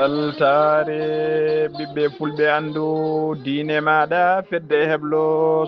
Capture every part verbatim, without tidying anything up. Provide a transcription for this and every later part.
Weltaare ɓiɓɓe fulɓe, anndu diine maaɗa, fedde heblo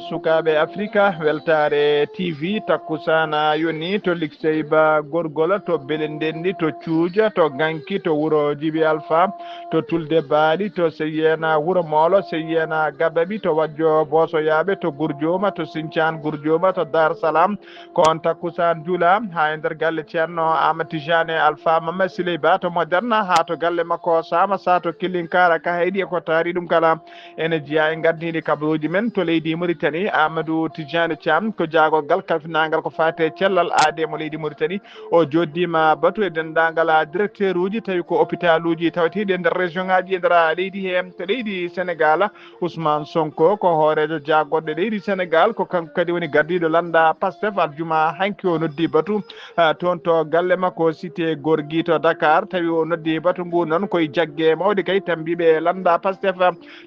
sukaaɓe Afrika. Weltaare T V, takkusaana yoni to Liksey Ba Gorgol, to Belendenndi, to Cuuja, to Ganki, to wuro Jibi Alfa, to Tulde Baali, to Seyyeena Wuro Moolo, Seyyeena Gabaɓi, to Wajjo Boosoyaaɓe, to Gurjooma, to Sincaan Gurjooma, to Dar Salaam, ko on takkusaan juula haa e nder galle Ceerno Aamadu Tijaani Alfa Mamma Siley Ba to Moderne, haa to galle makko Saama Sa to Killinkaara. Ka heyɗi e ko taari ɗum kala, ene jeyaa e ngardiiɗi kabaruuji men to leydi Muritani. Aamadu Tijaani Caam ko jaagorgal kalfinaangal ko faati e cellal aadee mo leydi Muritani. O jooɗdiima batu e denndaangal directeuruuji, tawi ko opitaaluuji taweteeɗi e nder région ŋaaji e nder leydi he, to leydi Senegaal. Ousmane Sonko ko hooreejo jaagorɗe leydi Senegaal, ko kanko kadi woni gardiiɗo lannda Pastef. Aljuma hanki o noddi batu, ah, toon to galle makko Cité Gorgui to Dakar, tawi o noddi batu ngu noon koye jagge mawɗe kay tambiiɓe lannda Pastef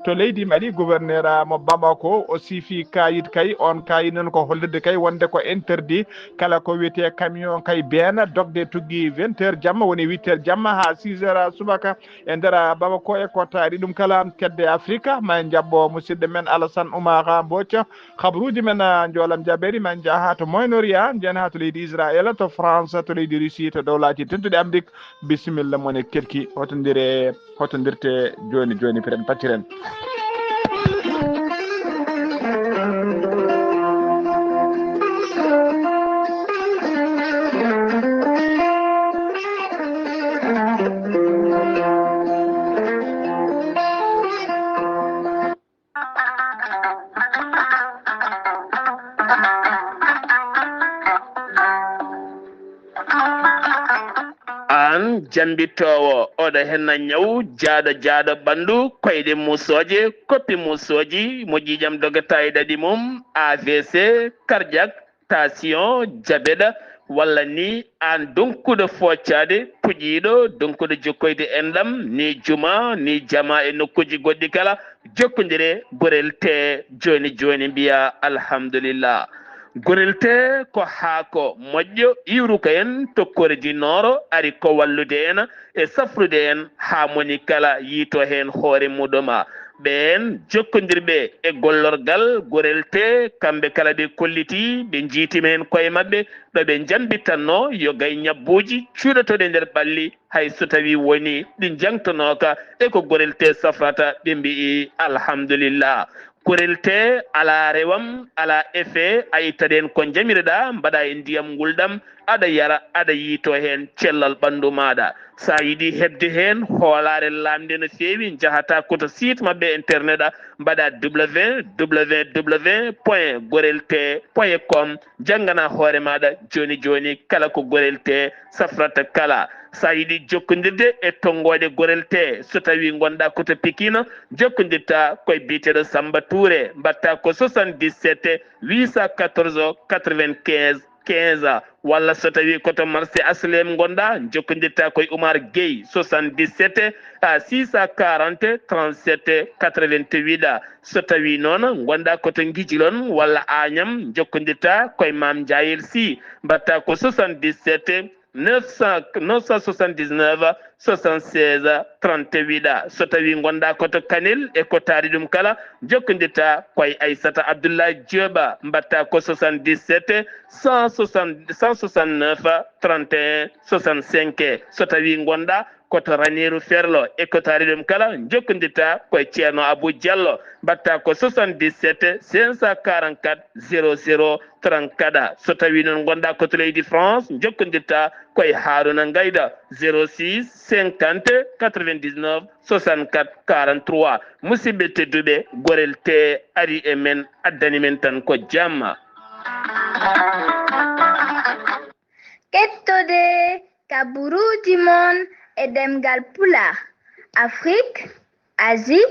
to leydi Mali. Gouverneur, ah, mo Bamako, o siifi kayit kay, on kayit noon ko hollirde kay wonde ko interdit kala ko wiyetee camion kay been dogde tuggi vingt heures jamma, woni huit heures jamma haa six heures subaka. E nder Bamako e ko taari ɗum kala, kedde Afrika, ma en njaɓɓo musidɗo men Alassane Oumar Mbodj. Habaruuji men, ah, njoolam jabeeri, ma en njah haa to Moyen-Orient, njen haa to leydi Israël, to France, to leydi Russie, to Dowlaaji Dentuɗi Amrik. Bisimilla mon e kelki, hotondire, hotondirte jooni jooni, piren patiren. Aan jammbitoowo, oɗo henna ñaw jaaɗo jaaɗo ɓanndu, koyɗe muusooje, koppi muusooji, mo ƴiiƴam dogata e ɗaɗi mum, A V C, cardiaque, tension, diabète, walla ni aan donkuɗo foocaade, puƴiiɗo, donkuɗo jokkoyde enɗam, ni juma, ni jama e nokkuuji goɗɗi kala, jokkondire Gorel Tee jooni jooni, mbiya alhamdulillah. Gorel Tee ko haako moƴƴo iwruka en to kordi nooro, ari ko wallude en e safrude en haa moni kala yiito heen hoore muɗum. Ɓeen jokkondirɓe e gollorgal Gorel Tee, kamɓe kala ɓe kolliti, ɓe njiitima heen koye maɓɓe, ɗo ɓe njambitanno yo gay ñabbuuji cuuɗotooɗi e nder ɓalli, hay so tawii woni ɗi njangtonooka e ko Gorel Tee safrata, ɓe mbi'i alhamdulillah. Gorel Tee alaa rewam, alaa effet, a ittat heen ko njamiroɗaa, mbaɗaa e ndiyam ngulɗam, aɗa yara, aɗa yiito heen cellal ɓanndu maaɗa. So a yiɗi heɓde heen hoolaare laamnde no feewi, njahataa ko to site maɓɓe internet, mbaɗaa W W W point gorel tee point com, janngana hoore maaɗa jooni jooni kala ko Gorel Tee safrata kala. So a yiɗi jokkondirde e tonngooɗe Gorel Tee, so tawii ngonɗaa ko to Pikine, jokkondirtaa ko e biyeteeɗo Samba Touré, mbaɗtaa ko soixante-dix-sept huit cent quatorze quatre-vingt-quinze quinze, walla so tawii ko to marché H L M ngonɗaa, jokkondirtaa ko e Oumar Gueye, soixante-dix-sept six cent quarante trente-sept quatre-vingt-huit. So tawii noon ngonɗaa ko to Ngijilon walla Agnam, jokkondirtaa ko e Mame Ndiayel Sy, mbaɗtaa ko soixante-dix-sept neuf cent, neuf cent soixante-dix-neuf soixante-seize trente-huit. So tawii ngonɗaa ko to Kanel e ko taari ɗum kala, jokkondirtaa ko e Aissata Abdoulaye Diop, mbaɗtaa ko soixante-dix-sept cent soixante, cent soixante-neuf trente et un soixante-cinq. So tawii ngonɗaa ko to Raneeru Ferlo e ko taari ɗum kala, jokkondirtaa ko e Ceerno Abou Diallo, mbaɗtaa ko soixante-dix-sept cinq cent quarante-quatre zéro zéro trente-quatre. So tawii noon ngonɗaa ko to leydi France, jokkondirtaa ko e Harouna Ngaïda, zéro six cinquante quatre-vingt-dix-neuf soixante-quatre quarante-trois. Musidɓe tedduɓe, Gorel Tee ari e men, addani men tan ko jamma. Kettode kabaruuji mon e ɗemngal Pulaar, Afrique, Asie,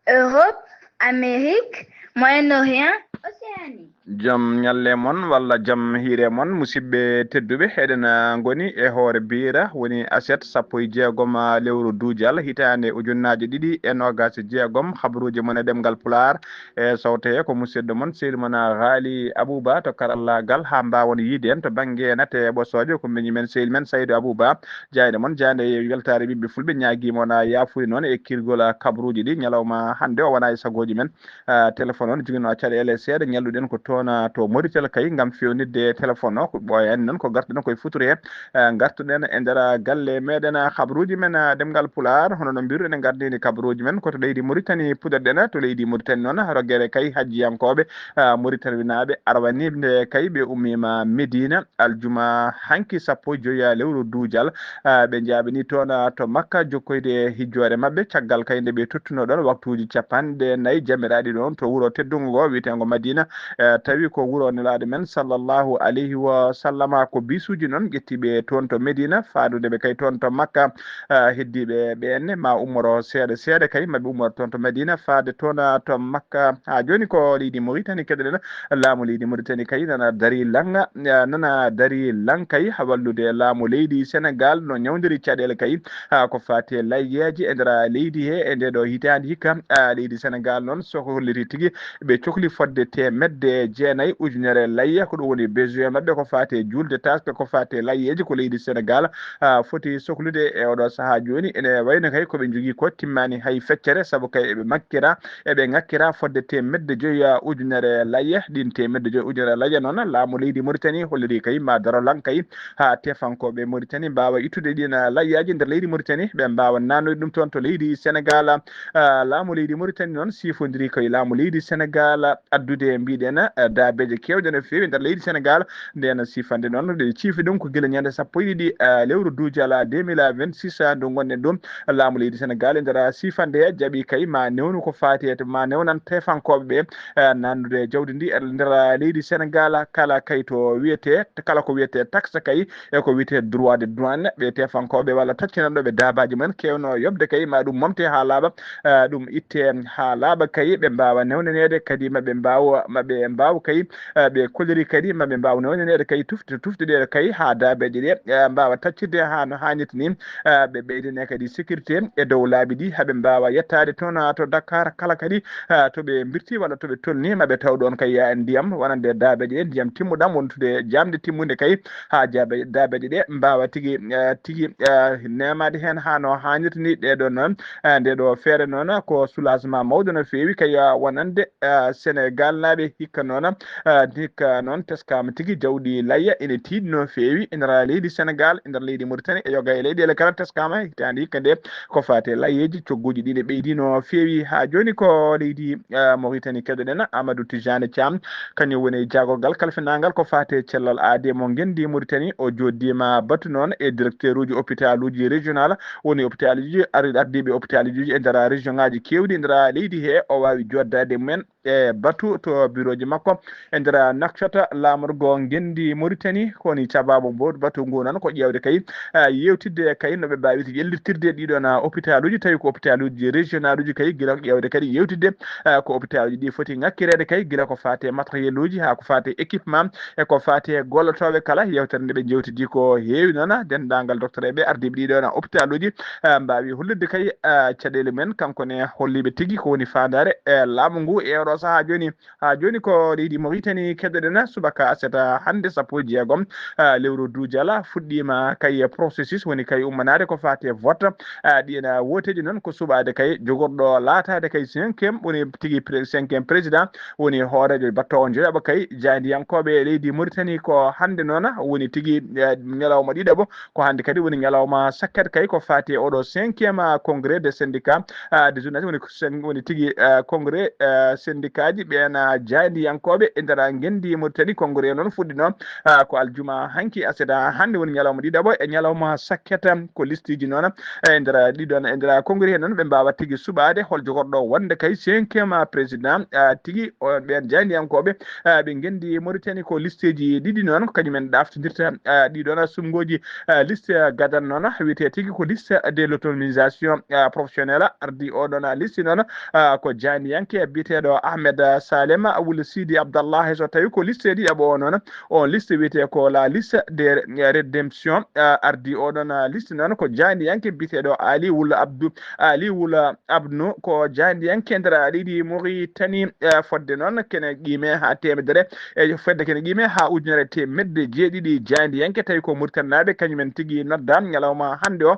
Europe, Amérique, Moyen-Orient, Océanie. Jam ñalle mon walla jam hiire mon, musidɓe tedduɓe. Eɗen, ah, ngoni e hoore biira, woni aset sappo e jeegom, ah, lewru duujal, hitaande ujunnaaje ɗiɗi e noogaas e jeegom. Habruuji mon e ɗemngal Pulaar e sowte he ko musidɗo mon, sehil mon, ah, Haali Abuba to karallaagal, haa mbaawon yiide en to bannge nate ɓosooje. Ko mbeñi men, sehil men Saydu Abuba, jaayde mon, jaayde e weltaare ɓiɓɓe fulɓe, ñaagii mon, ah, yaafuye noon e kirgol, ah, kabruuji ɗi. Ñalawma hannde o wonaa e sagooji men. Ah, téléphone on joginoo caɗeele seeɗa, ñalluɗen ko toon, ah, to Moritel kay, ngam fewnitde téléphone o, ko ɓooyaani noon, ko gartuɗen koye futuro he. Ah, gartuɗen e nder, ah, galle meɗen, ah, habruuji men, ah, ɗemngal Pulaar, hono no mbiruɗen e gardini kabruuji men, ko to leydi Moritani puɗɗoɗen, to leydi Moritani noon, rogere kay hajjiyankooɓe, ah, Moritani winaaɓe arwaniɓe kay, ɓe ummiima Medina, aljuma hanki sappo e joyi lewru duujal, ah, ɓe njaaɓini toon, ah, to Makka, jokkoyde e hijjoore maɓɓe. Caggal kay nde ɓe tottunoo ɗoon waktuuji capanɗe nayi jamiraaɗi ɗoon to wuro teddungo ngo wiyeteengo Madina, eh, tawi ko wuro Nelaaɗo men sallallahu alayhi wa sallama. Ko bisuuji noon ƴetti ɓe toon to Medina, faadude ɓe kay toon to Makka. Ah, heddiiɓe ɓeen ne ma ummoro seeɗa seeɗa kay, ma ɓe ummoro toon to Madina, faade toon, ah, to Makka. Haa jooni ko leydi Moritani keɗoɗen. Laamu leydi Moritani kay nana darii lannga, eh, nana darii laŋ kay haa wallude laamu leydi Senegaal no ñawndiri caɗeele kay, ah, ko faati e layyeeji e nder leydi he e ndee ɗoo hitaande hikka. Ah, leydi Senegaal noon, so ko holliri tigi, ɓe cokli fodde teemedde jeenayi ujunere layya, ko ɗum woni besoin maɓɓe ko faati e juulde taske, ko faati e layyeeji ko leydi Senegaal, ah, foti soklude e oɗo sahaa jooni. Ene wayno kay ko ɓe njogii ko timmaani hay feccere, sabu kay eɓe makkira, eɓe ŋakkira fodde teemedde joyi ujunere layya. Ɗiin teemedde joyi ujunere layya noon, laamu leydi Moritani holliri kay ma daro laŋ kay haa tefankooɓe Moritani mbaawa ittude ɗiin layyaaji nder leydi Moritani, ɓe mbaawa naatnoyde ɗum toon to leydi Senegaal. Ah, laamu leydi Moritani noon siifondiri koye laamu leydi Senegaal, addude, mbiɗen, ah, daabeeje keewɗe no feewi nder leydi Senegaal. Ndeen siifande noon, ɗe ciifi ɗum ko gila ñande sappo e ɗiɗi, ah, lewru duujal, ah, deux mille vingt-six, ah, ndu ngonɗen ɗum. Laamu leydi Senegaal e nder siifande he jaɓi kay ma newnu ko faati e, ma newnan tefankooɓe ɓe, eh, naatnude jawdi ndi e nder leydi Senegaal. Kala kay to wiyetee, kala ko wiyetee taxe kay e ko wiyetee droit de douane, ɓe tefankooɓe walla taccinanɗo ɓe daabaaji mumen keewno yoɓde kay ma ɗum momte haa laaɓa, eh, ɗum itte haa laaɓa kay ɓe mbaawa newnaneede kadi ma ɓe mbaawa, ma ɓe mbaawa kay, eh, ɓe koliri kadi ma ɓe mbaawa newnaneede kay tufde, tufde ɗe kay haa daabeeje ɗe, eh, mbaawa taccirde haa no haanirta ni. Ah, ɓe ɓeydane kadi sécurité e dow laabi ɗi, haa ɓe mbaawa yettaade toon, ah, to Dakar kala kadi, ah, to ɓe mbirti walla to ɓe tolni, ma ɓe taw ɗoon kay, ah, ndiyam wonande daabeeje ɗe, ndiyam timmuɗam wontude jaamde timmunde kay, haa jaabe-, daabeeje ɗe mbaawa tigi, ah, tigi, ah, neemaade heen haa no haanirta ni. Ɗee ɗoo noon, ah, ndee ɗoo feere noon ko soulagement mawɗo no feewi kay, ah, wonande, ah, Senegaalnaaɓe hikka noon, ah, hikka noon teskaama tigi jawɗi layya ene tiiɗi no feewi e nder leydi Senegaal, e nder leydi Moritani, e yoga e leyɗeele kala teskaama hitaande hikka nde ko faati e layyeeji cogguuji ɗi ne ɓeydi no feewi. Haa jooni ko leydi, ah, Moritani keɗoɗen Amadou Tijani Thiam, kañum woni jaagorgal kalfinaangal ko faati e cellal aadee mo ngenndi Moritani. O jooɗdiima batu noon e directeur uji hôpital uji régional, woni hôpital uji, ar-, ardiiɓe hôpital uji e nder région ngaaji keewɗi e nder leydi he, o waawi jooɗdaade mumen e batu to birooji makko e nder nakcata laamorgo ngenndi Moritani. Ko woni sababu mbo batu ngu noon ko ƴeewde kay, ah, yeewtidde kay no ɓe mbaawirta ƴellirtirde ɗii ɗoon, ah, hôpital uji, tawi ko hôpital uji régional uji kay, gila ƴeewde kadi yeewtidde, ah, ko hôpital uji ɗi foti ŋakkireede kay, gila ko faati e matériel uji haa ko faati e équipement e ko faati e gollotooɓe kala. Yeewtere nde ɓe njeewtidi ko heewi noon, denndaangal docteur ɓe ardiiɓe ɗii ɗoon hôpital uji, ah, mbaawi hollirde kay, ah, caɗeele men, kanko ne holliiɓe tigi ko woni faandaare, eh, laamu ngu e oɗo sahaa jooni. Haa jooni ko leydi Moritani keɗoɗen, subaka aset hannde sappo e jeegom, ah, lewru duujal fuɗɗiima kay processus, woni kay ummanaade ko faati e vote. Ah, ɗiin wooteeji noon ko suɓaade kay jogorɗo laataade kay cinquième, woni tigi pre-, cinquième président, woni hooreejo battoowo njoyaɓo kay jaayndiyankooɓe leydi Moritani. Ko hannde noon woni tigi, eh, ñalawma ɗiɗaɓo, ko hannde kadi woni ñalawma sakket kay ko faati e oɗo cinquième, ah, congrès des syndicats, ah, des journalistes, woni ko sen-, woni tigi, ah, congrès, ah, syndicat ji ɓeen, ah, jaayndiyankooɓe e nder ngenndi Moritani. Congrès noon fuɗɗinoo, ah, ko aljuma hanki aset hannde woni ñalawma ɗiɗaɓo e ñalawma sakket ko liste ji noon e nder ɗii ɗoon, e nder congrès he noon ɓe mbaawa tigi suɓaade hol jogorɗo wonde kay cinquième, ah, président, ah, tigi o ɓeen jaayndiyankooɓe, ah, ɓe ngenndi Moritani. Ko listeeji ɗiɗi noon ko kañum en ɗaaftindirta, ah, ɗii ɗoon suɓngooji, ah, liste, ah, gadano noon wiyetee tigi ko liste de l'autonomisation, ah, professionnelle. Ardii oo ɗoon, ah, liste noon, ah, ko jaayndiyanke biyeteeɗo Ahmed Salema wul Sidi Abdallah, so tawi ko liste ɗiɗaɓo o noon, on liste wiyetee ko la liste de rédemption. Ardi oɗon liste noon ko jaandiyanke biyeteeɗo Ali wul Abdou, Ali wul Abdou, ko jaandiyanke nder leydi Mauritanie. Fodde noon kene qiime haa teemedere, e fodde kene qiime haa ujunere teemedde jeeɗiɗi jaandiyanke, tawi ko Mauritanie naaɓe kañumen tigi nodda ñalawma hannde o.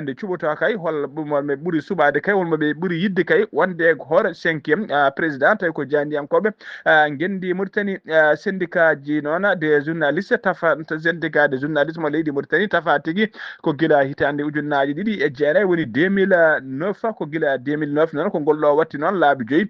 Nde cuɓoto kay, hol mo ɓe ɓuri suɓaade kay, hol mo ɓe ɓuri yidde kay wonde hoore cinquième président, tawi ko jaandiyankooɓe ngenndi Mauritanie. Syndicat ji noon des journalistes tafa, syndicat des journalistes mo leydi Mauritanie tafa tigi ko gila hitaande ujunnaaji ɗiɗi e jeenayi, woni deux mille neuf. Ko gila deux mille neuf noon ko ngol ɗo watti noon laabi joyi,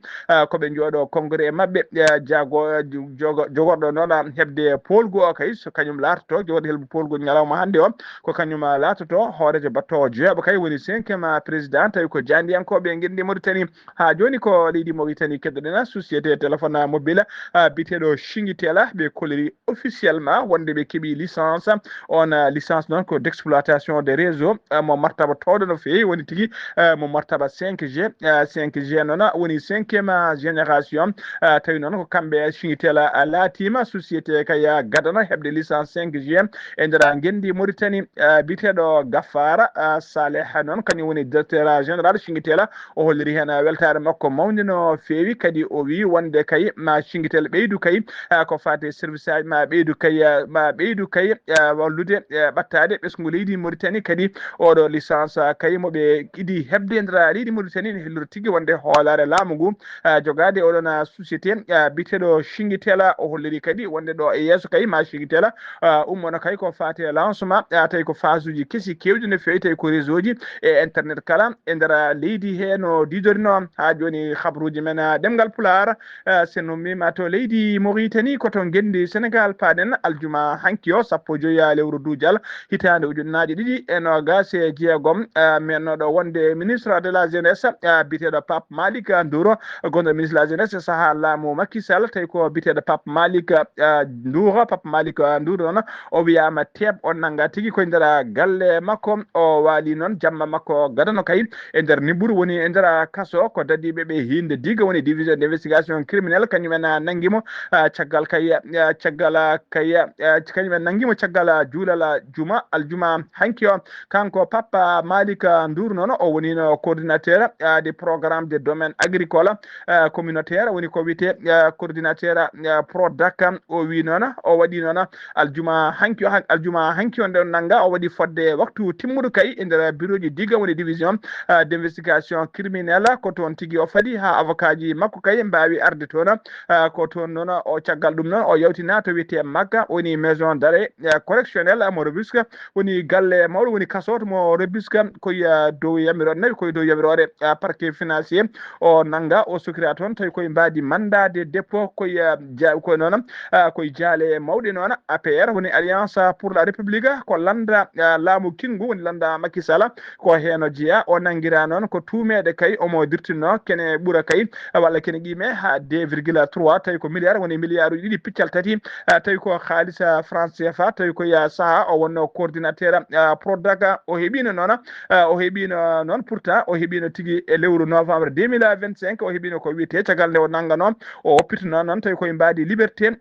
ko ɓe njooɗo congrès maɓɓe. Jago jogo- jogorɗo noon heɓde poolgu o kay, so kañum laatoto jogorɗo heɓde poolgu ñalawma hannde o, ko kañum laatoto hooreejo battoowo jeeɓa kay, woni cinquième président, tawi ko jaandiyankooɓe ngenndi Mauritanie. Haa jooni ko leydi Mauritanie keddoɗen, société téléphone mobile biyeteeɗo Shingitela, ɓe kolliri officiellement wonde ɓe keɓi licence. On licence noon ko d'exploitation de réseau, mo martaba towɗo no feewi, woni tigi mo martaba cinq G. Cinq G noon woni cinquième génération. Tawi noon ko kamɓe Shingitela laatiima société kay gadano heɓde licence cinq G e nder ngenndi Mauritanie. Biyeteeɗo Gaffara Saleh noon, kañum woni directeur général Shingitela. O holliri heen weltaare makko mawnde no feewi, kadi o wi wonde kay ma Shingitela ɓeydu kay, ko faati service aji ma ɓeydu kay, ma ɓeydu kay wallude ɓattaade ɓesngu leydi Mauritanie. Kadi oɗo licence kay mo ɓe idi heɓde nder leydi Mauritanie, ne hellori tigi wonde hoolaare laamu ngu jogaade oɗon société biyeteeɗo Shingitela. O holliri kadi wonde ɗo e yeeso kay ma Shingitela ummono kay ko faati e lancement, tawi ko phase uji kesi keewɗi no feewi, tawi ko réseau ji e internet kala e nder leydi he no diidorino. Haa jooni habruuji men ɗemngal Pulaar, so en ummiima to leydi Mauritanie, ko to ngenndi Sénégal paaɗen aljuma hanki o, sappo e joyi lewru duujal, hitaande ujunnaaje ɗiɗi e noogaas e jeegom. Mennooɗo wonde ministre de la jeunesse biyeteeɗo Pape Malick Ndour, gonɗo ministre de la jeunesse e sahaa laamu Macky Sall, tawi ko biyeteeɗo Pape Malick Ndour. Pape Malick Ndour noon, o wiyaama teep, o nannga tigi koye nder galle makko. O waali noon jamma makko gadano kay e nder niɓɓuru, woni e nder kaso. Ko dadiiɓe ɓe hiinde diga, woni division d'investigation criminelle, kañum en nanngi mo caggal kay, caggal kay, kañum en nanngi mo caggal juulal juma, aljuma hanki o. Kanko Papa Malick Ndour noon, o wonino coordinateur de programme de domaine agricole communautaire, woni ko wiyetee coordinateur Prodac. O wi noon, o waɗi noon aljuma hanki o, aljuma hanki o nde o nannga, o waɗi fodde waktu timmuɗo kay e nder bureau ji diga, woni division d'investigation criminelle. Ko toon tigi o faadi haa avocat ji makko kay mbaawi arde toon. Ko toon noon o, caggal ɗum noon, o yawti naa to wiyetee Makka, woni maison d'arrêt correctionnelle mo Rufisque, woni galle mawɗo, woni kaso to mo Rufisque, koye dow yamiroore, nawi koye dow yamiroore parquet financier. O nannga, o sokira toon, tawi koye mbaadi mandat de dépôt, koye ja-, koye noon, koye jaale mawɗe noon, A P R, woni Alliance pour la République, ko lannda laamu kinngu, woni lannda Macky Sall, ko heen o jeyaa. O nanngiraa noon ko tuumeede kay omo dirtinoo kene ɓura kay, walla kene qiime haa deux virgule trois, tawi ko milliard, woni milliard uji ɗiɗi piccal tati, tawi ko haalis France C F A, tawi ko ya sahaa o wonnoo coordinateur Prodac. O heɓiino noon, o heɓiino noon, pourtant o heɓiino tigi e lewru novembre deux mille vingt-cinq, o heɓiino ko wiyetee caggal nde o nannganoo, o oppitinoo noon, tawi koye mbaadi liberté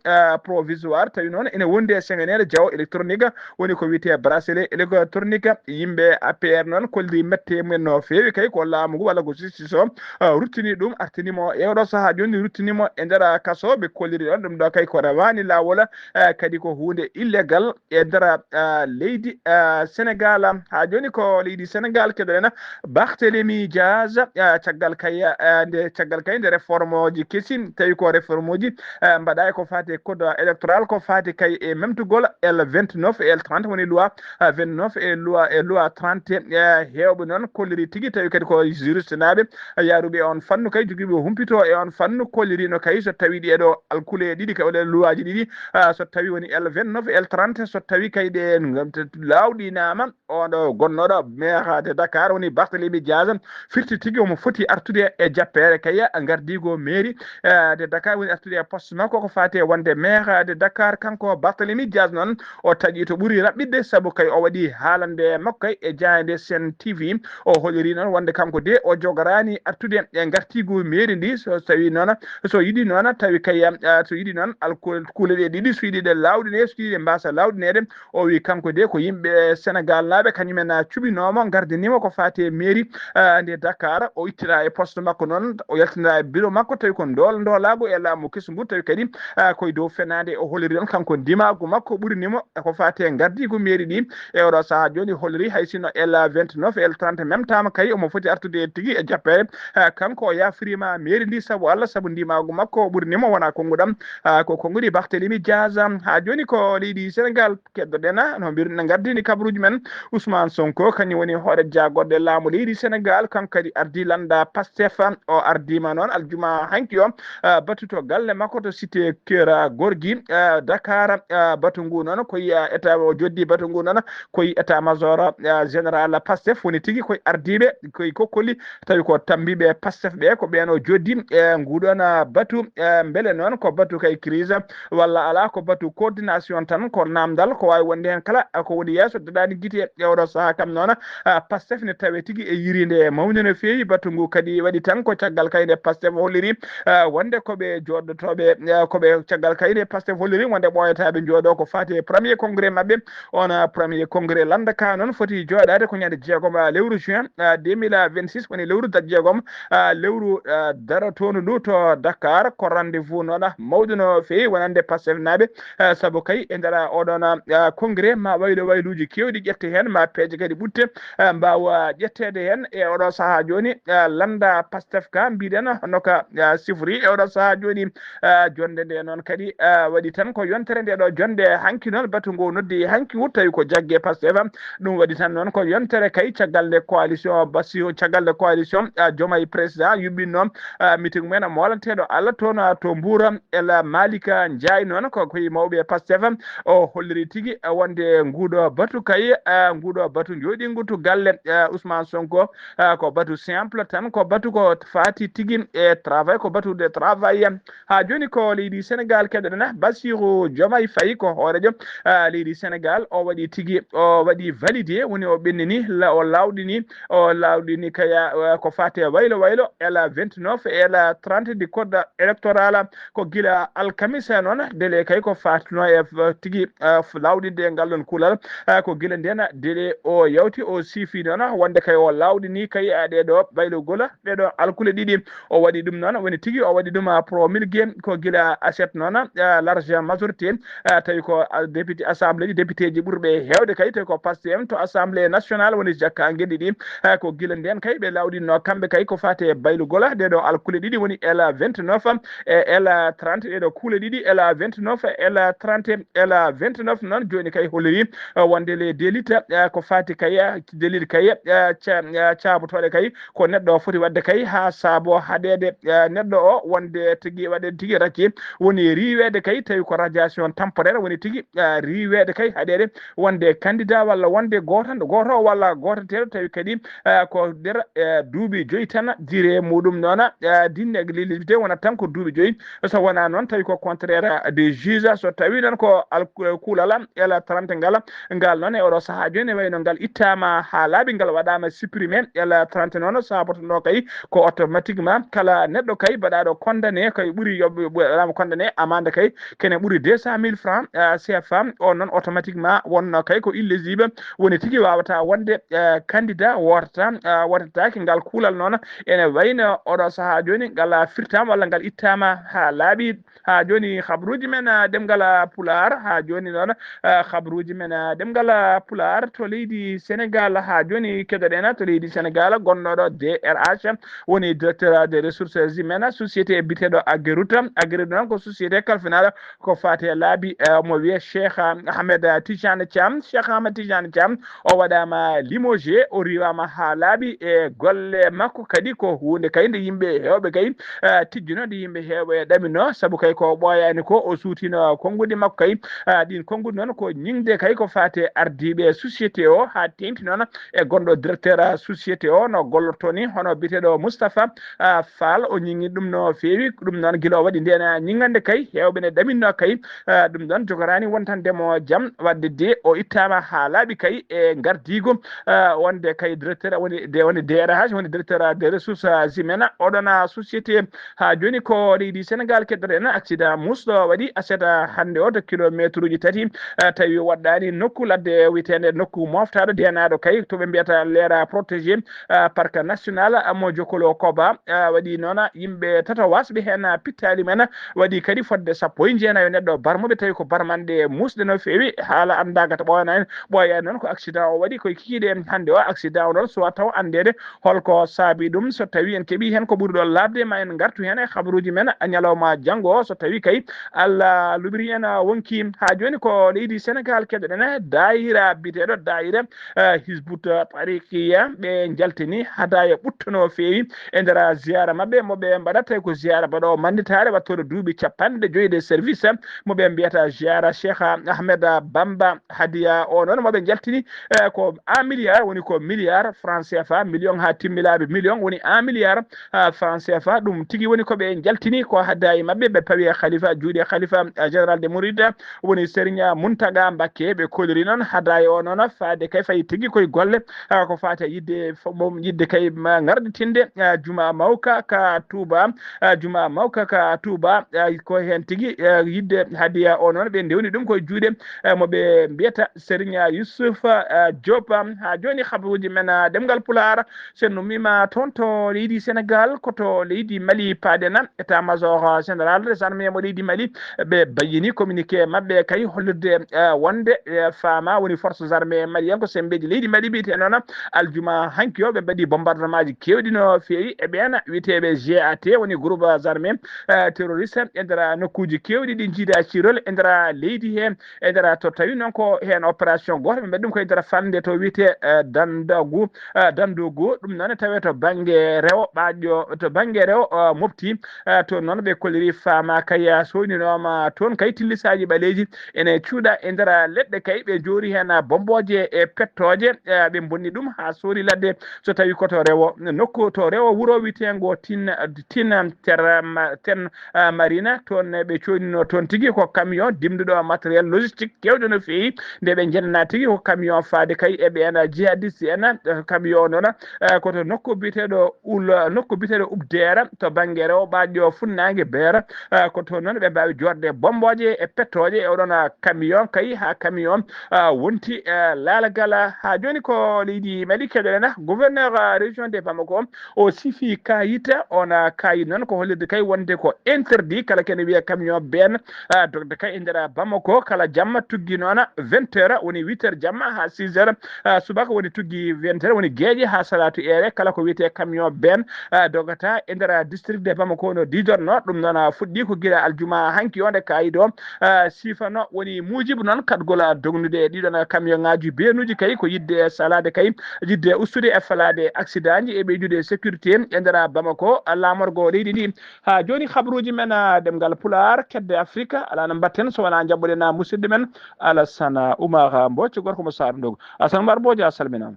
provisoire, tawi noon ene wondi e sengeneede jawo électronique, woni ko wiyetee bracelet électronique. Yimɓe A P R noon kolli mette mumen no feewi kay, ko laamu ngu walla ko justice o, ah, ruttini ɗum, artini mo e oɗo sahaa jooni, ruttini mo e nder kaso. Ɓe kolliri ɗon ɗum ɗo kay ko rewaani laawol, ah, kadi ko huunde illégal e nder, ah, leydi, ah, Sénégal. Haa jooni ko leydi Sénégal keɗoɗen Barthélémy Diaz, ah, caggal kay, ah, nde, caggal kay nde réforme uji kesi, tawi ko réforme uji, ah, mbaɗa e ko faati e code électoral, ko faati kay e memtugol L vingt-neuf e L trente, woni loi, ah, vingt-neuf e loi, e loi trente. Ah, heewɓe noon kolliri tigi, tawi kadi ko juriste naaɓe, ah, yaaruɓe e on fannu kay, jogiiɓe humpito e on fannu, kollirino kay so tawi ɗeɗo alkule ɗiɗi kay, walla loi ji ɗiɗi, ah, so tawi woni L vingt-neuf e L trente, so tawi kay ɗe ngam te-, lawɗinaama, oɗo gonnooɗo maire de Dakar, woni Barthélémy Diaz, firti tigi omo foti artude e jappeere kay ngardiigo mairie, eh, de Dakar, woni artude e poste makko ko faati e wonde maire de Dakar. Kanko Barthélémy Diaz noon, o taƴi to ɓuri raɓɓiɗde, sabu kay o waɗi haalande makko kay e jaaynde Sen T V. O holiri noon wonde kanko de o jogoraani artude e ngartiigu mairie ndi, so So tawi noon, so yiɗi noon, tawi kay, ah, so yiɗi noon, alkul-, kuule ɗe ɗiɗi, so yiɗi ɗe laawɗine, so yiɗi ɗe mbaasa laawɗineede, o wi kanko de ko yimɓe Senegal naaɓe, kañumen, ah, cuɓinoomo, ngardiniimo ko faati e mairie, ah, nde Dakar. O ittira e poste makko noon, o yaltira e bureau makko, tawi ko ndool-, ndoolaagu e laamu kesu ngu, tawi kadi, ah, koye dow fenaande o holliri ɗon kanko ndimaagu makko ɓuriniimo e ko faati e ngardiigu mairie ɗi. E oɗo sahaa jooni holliri hay sinno L vingt-neuf, L trente memtaama kay, omo foti artude tigi e jappere. Ah, kanko o yafriima mairie ndi sabu Allah, sabu ndimaagu makko o ɓuriniimo wona konnguɗam, ah, ko konnguɗi Barthélémy Diaz. Haa jooni ko leydi Senegal keddoɗen, no mbirno gardini kabaruuji men. Ousmane Sonko kañum woni hoore jaagorɗe laamu leydi Senegal, kanko kadi ardii lannda Pastef. O ardiima noon aljuma hanki o, ah, batu to galle makko to cité Keur Gorgui, ah, Dakar. Ah, batu ngu noon ko yi, ah, état o joddi batu ngu noon ko yi état major, ah, général Pastef woni tigi koye ardiiɓe, koye kokkoli, tawi ko tambiiɓe Pastef ɓe, ko ɓeen o joddi e nguɗon, ah, batu, eh, mbele noon ko batu kay crise walla alaa, ko batu coordination tan, ko naamndal ko waawi wonde heen kala, ah, ko woni yeeso daɗaani gite e oɗo sahaa kam noon. Ah, Pastef ne tawe tigi e yiriinde e mawni no feewi. Batu ngu kadi waɗi tan ko caggal kay nde Pastef holliri, ah, wonde ko ɓe jooɗotooɓe, ah, ko ɓe caggal kay nde Pastef holliri wonde ɓooyata ɓe njooɗo ko faati e premier congrès maɓɓe. On, ah, premier congrès lannda ka noon foti jooɗaade ko ñande jeegom, ah, lewru juin, ah, deux mille vingt-six, woni lewru da-, jeegom, ah, lewru, ah, darotoondu ndu to Dakar. Ko rendez-vous noon, ah, mawɗo no feewi wonande Pastef naaɓe, ah, sabu kay e nder, ah, oɗon, ah, congrès ma waylo wayluuji keewɗi ƴette heen, ma peeje kadi ɓutte, ah, mbaawa ƴetteede heen e oɗo sahaa jooni, ah, lannda Pastef ka mbiɗen hono ka, ah, sifori e oɗo sahaa jooni. Ah, jonnde nde noon kadi, ah, waɗi tan ko yontere nde ɗo jonnde hanki noon batu ngu noddi hanki wut tawi ko jagge Pastef. Ɗum waɗi tan noon ko yontere kay caggal nde coalition Bassirou, caggal nde coalition, ah, Diomaye président yuɓɓinno, ah, meeting mumen moolanteeɗo Allah toon, ah, to Mbuur, El Malika Ndiaye noon ko koye mawɓe Pastef. O holliri tigi, ah, wonde nguɗo batu kay, ah, nguɗo batu jooɗingu to galle, ah, Ousmane Sonko, ah, ko batu simple tan, ko batu ko faati tigi e travail, ko batu de travail. Haa jooni ko leydi Senegal keɗoɗen, Bassirou Diomaye Faye ko hooreejo, ah, leydi Senegal, o waɗi tigi, o waɗi validé, woni o ɓennini, la-, o laawɗini, o laawɗini kaya, ah, ko faati e waylo waylo, L vingt-neuf, L trente du code électoral, ko gila alkamisa noon, délai kay ko faatuno e f-, tigi, ah, f-, laawɗinde e ngal ɗon kuulal, ah, ko gila ndeen délai o yawti, o siifi noon, wonde kay o laawɗini kay, ah, ɗee ɗo baylugol, ɗee ɗo alkule ɗiɗi. O waɗi ɗum noon, woni tigi o waɗi ɗum, ah, promulgué ko gila aset noon, ah, large majorité, ah, tawi ko, ah, député assemblée ji, député ji ɓurɓe heewde kay, tawi ko Pastef to assemblée nationale woni jakka ngenndi ɗi, ah, ko gila ndeen kay ɓe laawɗinno kamɓe kay ko faati e baylugol ɗee ɗo alkule ɗiɗi woni L vingt-neuf e L trente, ɗee ɗo kuule ɗiɗi, L vingt-neuf, L trente, L vingt-neuf noon jooni kay holliri, ah, wonde les délit, ah, ko faati kay, ah, délit kay, ah, ca-, ah, caabotooɗe kay, ko neɗɗo o foti waɗde kay haa saabo haɗeede, eh, neɗɗo o wonde tigi waɗen tigi raki, woni riiweede kay tawi ko radiation temporaire woni tigi, eh, riiweede kay haɗeede wonde candidat walla wonde gootan-, gooto walla gootanteeɗo tawi kadi, eh, ko nder, eh, duuɓi joyi tan durée muɗum noon, eh, dinne l'éligibilité wonata tan ko duuɓi joyi. So wonaa noon tawi ko contraire de juge, so tawi noon ko al-, kuulal L trente ngal, ngal noon e oɗo sahaa jooni, wayno ngal ittaama haa laaɓi, ngal waɗaama supprimé. L trente noon sabotono kay ko automatiquement kala neɗɗo kay baɗaaɗo condamné kay ɓuri yoɓ-, waɗaama condamné amande kay kene ɓuri deux cent mille francs, ah, C F A. On noon automatiquement wonno kay ko illégible, woni tigi waawata wonde, ah, candidat wootata, ah, wootataake. Ngal kuulal noon ene wayno oɗo sahaa jooni ngal firtaama walla ngal ittaama haa laaɓi. Haa jooni, habruuji men, ah, ɗemngal, ah, Pulaar. Haa jooni noon, ah, habruuji men, ah, ɗemngal, ah, Pulaar to leydi Senegal. Haa jooni, keɗoɗen to leydi Senegal, gonnooɗo D R H, woni directeur des ressources humaines, société biyeteeɗo Ageroute. Ageroute noon ko société kalfinaaɗo ko faati e laabi, eh, mo wiyee Cheikh Ahmed Tidiane Thiam. Cheikh Ahmed Tidiane Thiam, o waɗaama limogé, o riiwaama haa laaɓi e golle makko. Kadi ko huunde kay nde yimɓe heewɓe kay, eh, tijjino, nde yimɓe heewɓe ɗamino, sabu kay ko ɓooyaani ko o suutino konnguɗi makko kay. Eh, ɗiin konnguɗi noon ko ñiŋde kay ko faati e ardiiɓe société o, haa teeŋti noon e gonɗo directeur société o no gollotoo ni, hono biyeteeɗo Moustapha, ah, Fall, o ñiŋi ɗum no feewi. Ɗum noon gila o waɗi ndeen ñiŋande kay, heewɓe ne ɗaminno kay, ah, ɗum ɗoon jogoraani wontande mo jam, waɗde de o ittaama haa laaɓi kay e ngardiigu, ah, wonde kay directeur, woni de, woni D R H, woni directeur des ressources humaines, oɗon, ah, Société. Haa jooni ko leydi Senegal keddoto en accident musɗo waɗi aset hannde o to kilometre uji tati, eh, tawi waɗɗaani nokku ladde wiyeteende nokku moftaaɗo deenaaɗo kay to ɓe mbiyata Lera Protégé, eh, parc national mo Jokolo Koba, eh, waɗi noon yimɓe tato wasɓe heen pittaali men, waɗi kadi fodde sappo e jeenayo neɗɗo barmuɓe tawi ko barmanɗe musɗe no feewi, haala anndaaka to ɓooyana en. Ɓooya noon ko accident o waɗi koye kikiiɗe hannde o accident o noon so taw anndeede holko saabi ɗum, so tawi en keɓi heen ko ɓuri ɗo laaɓde ma en ngartu heen e habaruuji men ñalawma janngo o so tawi kay Allah luɓiri en wonki. Haa jooni ko leydi Senegal keɗoɗen daayira biyeteeɗo daayira, eh, Hizbut Tarikiya ɓe njaltini hadaya ɓutto no feewi e nder ziyara maɓɓe mo ɓe mbaɗata tawi ko ziyara mbaɗo manditaare wattoɗo duuɓi capanɗe joyi de service mo ɓe mbiyata ziyara Cheikh Ahmed Bamba. Hadiya o noon mo ɓe njaltini, eh, ko un milliard woni ko milliard franc C F A, million haa timmi laabi million woni un milliard, ah, franc C F A. Ɗum tigi woni ko ɓe njaltini ko hadaya maɓɓe ɓe pawi e khalifa, juuɗe khalifa, eh, général de Mouride woni Serigne Mountaga Mbacké. Ɓe koliri noon hadaya o noon faade kay fayi tigi koye golle, ah, ko faati e yidde fo-, mo yidde kay ma ngarditinde, ah, juma mawka ka Touba, ah, juma mawka ka Touba, ah, ko heen tigi, ah, yidde hadiya o noon ɓe ndewni ɗum koye juuɗe, eh, mo ɓe mbiyata Serigne Youssouf, ah, Diop. Haa jooni habaruuji men, ah, ɗemngal Pulaar, so en ummiima toon to leydi Senegal, ko to leydi Mali paaɗen, état major général des armées mo leydi Mali, ɓe bayyini communiqué maɓɓe kay hollirde, eh, wonde, eh, faama woni forces armées maliennes ko semmbeeji leydi Mali mbiyetee noon aljuma hanki o, ɓe mbaɗi bombardement ji keewɗi no feewi e ɓeen wiyeteeɓe G A T, woni groupes armés, eh, terroristes e nder nokkuuji keewɗi ɗi njiida cirol e nder leydi he, e nder to tawi noon ko heen opération gooto ɓe mbaɗi ɗum ko e nder fannde to wiyetee, eh, Dandagu, eh, Dandugu, ɗum noon tawi to bannge rewo ɓaaƴo, to bannge rewo, eh, Mopti, eh, toon noon ɓe kolliri faama kay, eh, soyninooma toon kay tillisaaji ɓaleeji ene cuuɗa e nder leɗɗe kay ɓe njoori heen bombooje e pettooje, eh, ɓe mbonni ɗum haa soori ladde so tawi ko to rewo nokku, to rewo wuro wiyeteengo Tin, Tin Ter-, Ma-, Ten, eh, Marina, toon ɓe coynino toon tigi ko camion dimduɗo matériel logistique kewɗo no feewi, nde ɓe njennaa tigi ko camion faade kay e ɓeen jihadiste en, eh, camion noon, eh, ko to nokku biyeteeɗo Ul-, nokku biyeteeɗo Ubdeera to bannge rewo ɓaaƴo funnaange Beera, eh, ko toon noon ɓe mbaawi joorde bombooje e pettooje e oɗon, ah, camion kay haa camion, ah, wonti, eh, laalagal. Haa jooni ko leydi Mali keɗoɗen, ah, gouverneur, ah, région de Bamako o sifi kayit, on, ah, kayit noon ko hollirde kay wonde ko interdit kala kene wiya camion been, ah, dogde kay e nder Bamako kala jamma tuggi noon vingt heures woni huit heures jamma haa six heures, ah, subaka woni tuggi vingt heures woni geeƴe haa salaatu eere kala ko wiyetee camion been, ah, dogata e nder district de Bamako no didorno ɗum noon, ah, fuɗɗi ko gila aljuma hanki o nde kayit o, ah, sifano woni muujibu noon kaɗgol, ah, dognude e ɗiɗon, ah, camion ŋaaji beenuuji kay ko yidde salaade kay yidde ustude e falaade accident ji e ɓeydude sécurité e nder Bamako, ah, laamorgo leydi ndi. Haa jooni habaruuji men, ah, ɗemngal Pulaar, kedde Afrika, alaa no mbaɗten so wonaa njaɓɓuɗen, ah, musidɗo men Alassane Oumar Mbodj, gorko mo Saare Ndogo. Alassane Oumar Mbodj, a salminaama.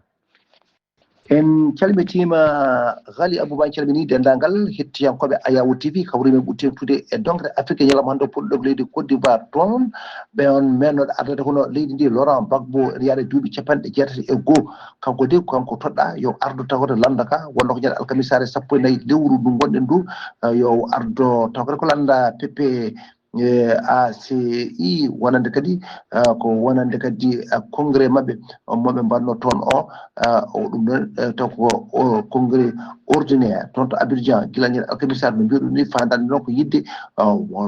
En calmitiima, Ghali Abouba, en calminii denndaangal hettiyankooɓe Ayawu T V, kawri men ɓurti heen tude e doŋre Afrika ñalawma hannde o puɗɗo ko leydi Côte d'Ivoire. Toon ɓe on meennooɗo ardata kono leydi ndi Laurent Gbagbo ene yaara duuɓi capanɗe jeetati e goo. Kanko de, kanko toɗɗaa yo ardo tawata lannda ka, wonno ko ñande alkamisaare sappo e nayi lewru ndu ngonɗen ndu, eh, yo ardo tawata ko lannda P P, eh, A C I, wonande kadi, eh, ko wonande kadi, eh, congrès maɓɓe, eh, mo ɓe mbaɗno toon o, eh, o ɗum ɗon, eh, taw ko o congrès ordinaire toon to Abidjan, gila ñande alkamisaare no mbiɗon ni, faandande noon ko yidde, eh,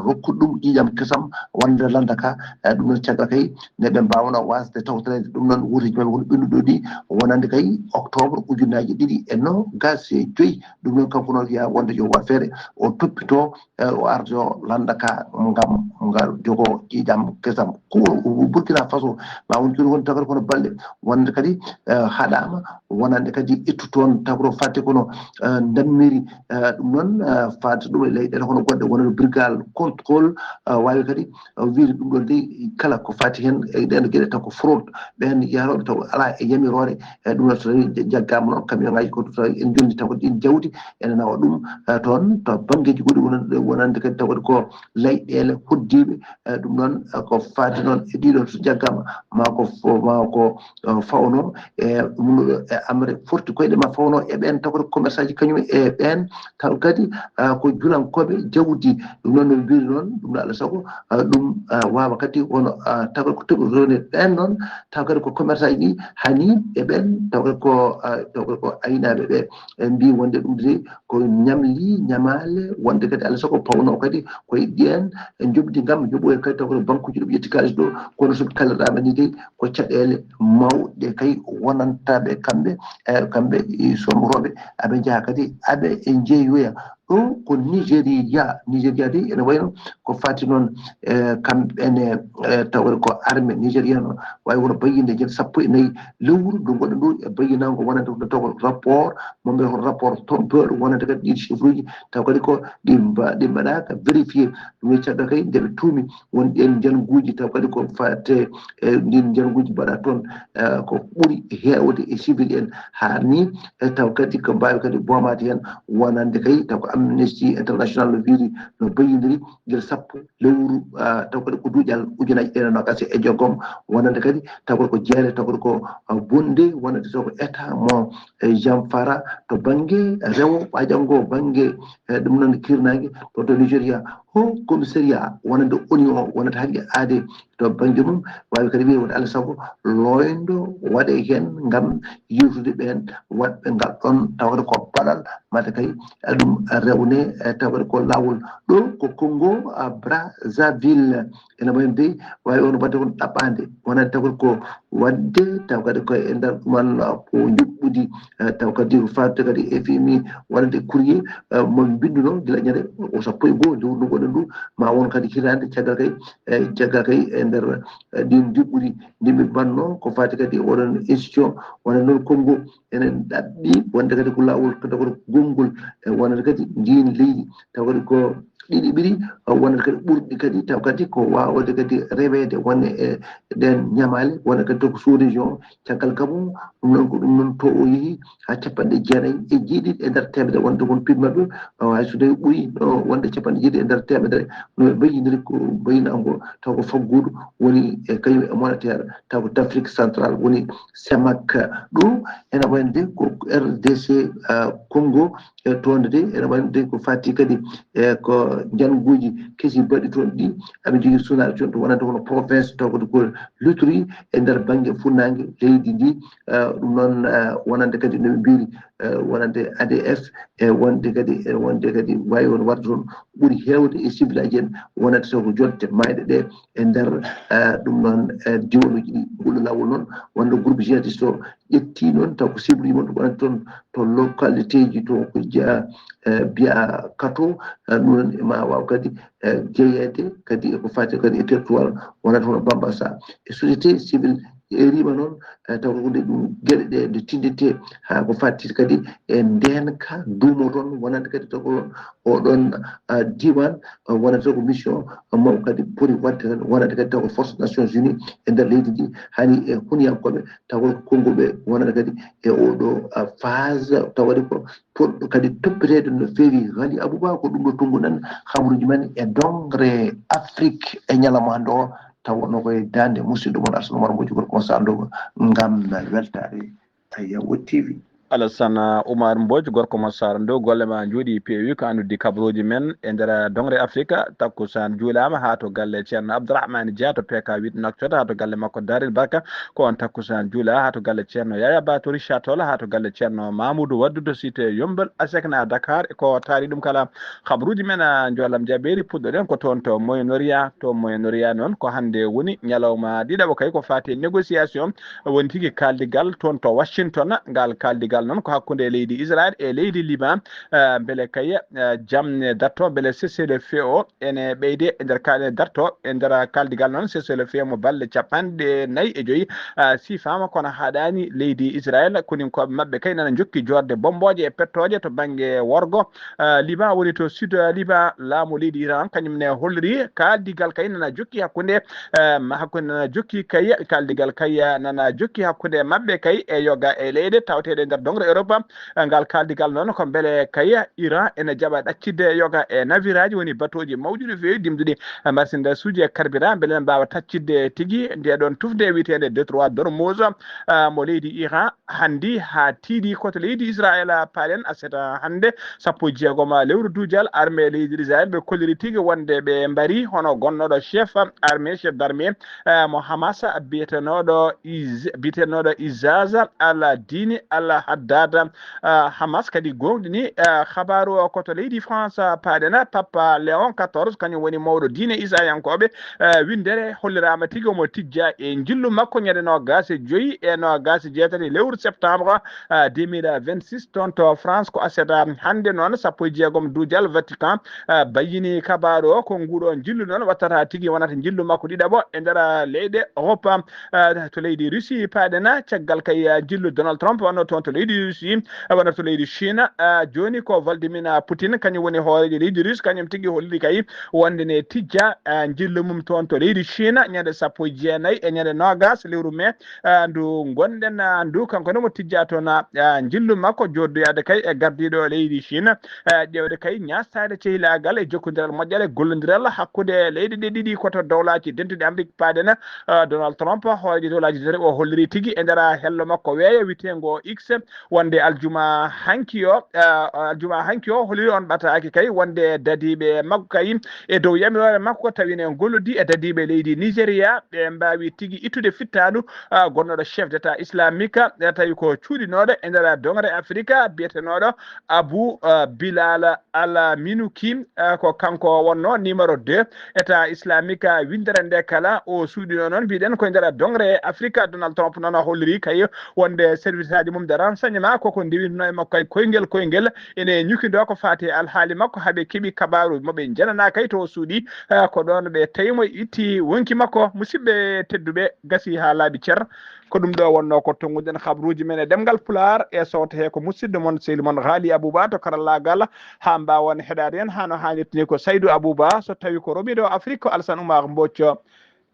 rokkude ɗum ƴiiƴam kesam wonande lannda ka, eh, ɗum ɗon caggal kay, nde ɓe mbaawno waasde tawtoreede ɗum ɗon wuureeji maɓɓe woni ɓennuɗo ɗi, wonande kay octobre ujunnaaji ɗiɗi e noogaas e joy. Ɗum ɗon kanko noon wiyaa wonde yo waɗ feere o toppitoo, eh, o ardo lannda ka ngam ngal jogoo ƴiiƴam kesam. Ko Burkina Faso, ma won jooni won tagata kono balɗe wonande kadi, eh, haɗaama wonande kadi ittu toon tagro fadde kono, eh, ndammiri, eh, ɗum noon, eh, fadde ɗum e leyɗeele hono goɗɗe wonande brigade contrôle, eh, waawi kadi, eh, wiyde ɗum ɗon de kala ko fati heen e ɗeen geɗe taw ko fraude, ɓeen yahrooɓe taw alaa e yamiroore, eh, ɗum noon so tawi jaggaama noon camion ngaji ko taw en njonndi taw ko ɗiin jawdi ene nawa ɗum, eh, toon to banngeeji goɗɗi wonande, wonande kadi taw ko leyɗeele hoddiiɓe, eh, ɗum noon, eh, ko fati noon e ɗiɗon so jaggaama ma ko fo-, ma ko, eh, fawno e ɗum ɗo e amre forti koyɗe ma fawno e ɓeen taw ko commerçant kañum e ɓeen, taw kadi, ah, ko julankooɓe jawdi. Ɗum noon no mbiri noon, ɗum no Allah sago, ah, ɗum, ah, waawa kadi wona, ah, tawa ko toɓi rewde ɓeen noon, taw kadi ko commerçant ji ɗi hani e ɓeen, taw kadi ko, ah, taw kadi ko aynaaɓe ɓe. En mbii wonde ɗum de ko ñamli, ñamaale, wonde kadi Allah sago pawno kadi koye ɗiyen njoɓdi ngam yoɓoye kadi taw kadi bankuji ɗum ƴetti kaalis ɗo, kono so kalirɗaama ni de ko caɗeele mawɗe kay wonantaaɓe kamɓe, e kamɓe e somrooɓe, aɓe njaha kadi aɓe e njeeyoya. Ɗo ko Nigeria, Nigeria de ene wayno ko fati noon, e kamɓene, e tawre ko armée nigérienne o, wawi wono bayyinde jen sappo e nayi lewru ndu ngoɗo ndu e bayyinango wonande ko taw rapport mo mbiya ko rapport trompeur wonande kadi ɗin chiffre uji, taw kadi ko ɗi mba-, ɗi mbaɗaka vérifié. Ɗum e caggal kay nde ɓe tuumi won ɗen njanguji taw kadi ko fate e ndin njanguji mbaɗa toon, e ko ɓuri heewde e civil en haa ni, e taw kadi ko mbaawi kadi boomaade heen wonande kay taw ko Amnesty International no wiiri no bayyindiri gila sappo lewru, ah, taw kadi ko duuƴal ujunaaji ɗiɗi e noogaas e joggom, wonande kadi taw kadi ko jeere taw kadi ko, ah, bonde wonande taw ko état mo, e Zamfara to bannge rewo haa janngo bannge, e ɗum noon kirnaange to, to Nigeria. Haut Commissariat wonande O N U o wonande hannde aade to bannge mum, waawi kadi wiide wonde Allah sago looyndo waɗe heen ngam yewtude ɓeen waɗɓe ngal ɗoon tawde ko baɗal mate kay ɗum rewne, e tawde ko laawol. Ɗo ko Congo, a, Brazzaville, ene wayi no dey waawi on waɗde kon ɗaɓɓaande wonande tawde ko waɗde taw kadi ko e nder ɗuman ko njuɓɓudi, eh, taw kadi ko fatude kadi F M I wonande courrier, eh, mo mbinduno gila ñande o sappo e goo lewru ndu gonɗen ndu, ma won kadi hirande caggal kay, eh, caggal kay e nder, eh, ɗin njuɓɓudi ndi mi banno ko fati kadi oɗon institution wona noon Congo enen ɗaɓɓi wonde kadi ko lawol kadi ko gonngol e wonande kadi ndin leydi taw kadi ko ɗiɗi ɓiri, wonata kadi ɓurɗi kadi taw kadi ko wawde kadi reweede wonde e ɗen ñamaale wonata kadi to ko sous région caggal gabon. Ɗum noon ko ɗum noon to o yeehi ha capanɗe jeenayi e jeeɗiɗi e nder temedere wonde kon piɗ maɓɓe, hay so tawi ɓuri ɗo wonde capanɗe jeeɗiɗi e nder temedere no ɓe mbayidiri ko mbayinango taw ko faggudu woni e kañum e monétaire taw ko d'Afrique centrale woni semak. Ɗum ene wayde ko R D C, ah, Congo e toon de ene wayde ko fati kadi e ko njanguji kesi mbaɗi toon ɗi aɓe jogii sunaare toon to wonande kono province taw kadi ko Lutri e nder bannge funnaange leydi ndi. Eh, ɗum noon, eh, wonande kadi no ɓe mbiri, eh, wonande A D F e wonde kadi e wonde kadi wawi won warde toon ɓuri heewde e civilaji en wonande taw ko joɗde mayɗe ɗe e nder, eh, ɗum noon, eh, diwaluji ɗi. Ngol laawol noon wonde groupe jihadiste o ƴetti noon taw ko cible ji mon wonande toon to localité ji to ko jeya, eh, mbiya kato, eh, ɗum noon ma waw kadi, eh, jeyeede kadi eko fati kadi e territoire wonande hono Bambassa e société civile e rima noon, eh, taw ko ɗum geɗe ɗe nde tindinte ha ko fati kadi e ndenka duumo toon wonande kadi taw ko oɗon, ah, diwan, ah, wonande ko mission, ah, mawɗo kadi poti waɗde tan wonande kadi taw ko force nations unies e nder leydi ndi hani e huniyankoɓe taw ko konguɓe wonande kadi e oɗo, ah, phase taw waɗi ko poɗɗo kadi toppiteede no feewi. Ghali Abouba ko ɗum ɗo tonnguɗen habaruuji men e dongre Afrique e ñalawma hannde o, taw wonno koye daande musidɗo mon Arsene Oumar Mboji gorko mo Sarr Ndogo ngam weltaare Yawo T V. Alassane Oumar Mboji gorko mo Sarr Ndogo, golle ma njooɗi peewi ko anndude kabaruuji men e nder dongre Afrique. Takkusaan juulaama haa to galle Ceerno Abdourahmane Dia to P K huit Nouakchott, haa to galle makko Darel Barka. Ko on takkusaan juula haa to galle Ceerno Yaya Ba to Richard Toll, haa to galle Ceerno Mamoudou Waddu to cité Yombol, A S E C na Dakar. E ko taari ɗum kala, habaruuji men a njoolam jaɓeeri puɗɗoɗen ko toon to Moyen-Orient. To Moyen-Orient noon ko hannde woni ñalawma ɗiɗaɓo kay ko faati e négociation woni tigi kaaldigal toon to Washington. Ngal kaaldigal noon ko hakkunde leydi Israël e leydi Liban, eh, mbele kay, eh, jam ne darto, mbele cessez-le-feu o ene ɓeyde e nder ka-, ene darto e nder kaaldigal noon, cessez-le-feu mo balɗe capanɗe nayi e joyi, ah, sifaama kono haɗaani leydi Israël. Koninkooɓe maɓɓe kay nana njokki joorde bommbooje e pettooje to bannge worgo, ah, Liban, woni to sud, ah, Liban. Laamu leydi Iran kañum ne holliri kaaldigal kay nana jokki hakkunde, ah, ma-, hakkunde nana jokki kay, kaaldigal kay, ah, nana jokki hakkunde maɓɓe kay e yoga e leyɗe tawteeɗe e nder Europe. Ngal kaaldigal noon ko mbele kay Iran ene jaɓa ɗaccitde yoga e navire aji, woni batooji mawɗi no feewi, dimduɗi marchandise uji e carburant, mbele ene mbaawa taccitde tigi nde ɗoon tufde wiyeteende détroit d'Ormuz, ah, mo leydi Iran hanndi haa tiiɗi ko to leydi Israel. Paaɗen aset hannde, sappo e jeegom lewru duujal, armée leydi Israel ɓe kolliri tigi wonde ɓe mbari hono gonnooɗo chef armée, chef d'armée, eh, mo Hamas, biyetenooɗo Iz-, biyetenooɗo Izaz al Dini al Haddad. Eh, Hamas kadi gooŋɗini, eh, habaaru o ko to leydi France, eh, paaɗen, Papa Léon quatorze, kañum woni mawɗo diine Isayankooɓe. Eh, winndere holliraama tigi omo tijja e njillu makko ñande noogaas e joy e noogaas e jeetati lewru septembre, eh, deux mille vingt-six, toon to France. Ko aset hannde noon, sappo e jeegom duujal, Vatican, eh, bayyini kabaaru o. Ko nguuɗo njillu noon wattata tigi wonata njillu makko ɗiɗaɓo e nder, eh, leyɗe Europe. Eh, to leydi Russie paaɗen, caggal kay, eh, njillu Donald Trump wonno toon to leydi Russie, eh, wonno to leydi Chine. Eh, jooni ko Vladimir Putin, kañum woni hooreejo leydi Russie, kañum tigi holliri kay wonde ne tijja, eh, njillu mum toon to leydi Chine ñande sappo e jeenayi e ñande noogaas lewru mai, eh, ndu ngonɗen, eh, ndu. Kanko ne mo tijja toon, eh, njillu makko jooɗoyaade kay e gardiiɗo leydi Chine, eh, ƴeewde kay ñaastaade cehilaagal e jokkondiral moƴƴere gollondiral hakkunde leyɗe ɗe ɗiɗi. Ko to Dowlaaji Dentuɗi Amrik paaɗen, eh, Donald Trump, hooreejo Dowlaaji Dentuɗi, o holliri tigi e nder hello makko weeyo witeengo X wonde aljuma hanki o, eh, aljuma hanki o holliri on ɓataake kay wonde dadiiɓe makko kay e dow yamiroore makko tawi ne gollodi e dadiiɓe leydi Nigeria, ɓe mbaawi tigi ittude fittaandu, ah, gonnooɗo chef d'état islamique, eh, tawi ko cuuɗinooɗo e nder doŋre Afrika biyetenooɗo Abu, ah, Bilal al Minuki, ah, ko kanko wonno numéro deux état islamique, ah, winndere nde kala o suuɗinoo noon. Mbiɗen ko e nder doŋre Afrika, Donald Trump noon holliri kay wonde service aji mum de renseignement koko ndewinno e makko kay koyngel koyngel ene ñukindo ko faati e alhaali makko, haa ɓe keɓi kabaaru mo ɓe njananaa kay to o suuɗi, eh, ko ɗoon ɓe tawi mo itti wonki makko. Musidɓe tedduɓe, gasi haa laaɓi cer. Ko ɗum ɗo wonno ko tonnguɗen habruuji men e ɗemngal Pulaar e sowto he ko musidɗo mon, sehil mon Haali Abuba to karallaagal, haa mbaawan heɗaade en haa no haanirta ni ko Saydu Abuba, so tawi ko romiiɗo Afrik ko Alsan Umar Mbooc.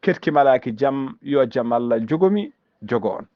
Keɗki malaaki jam, yo jam Allah jogomi, jogo on.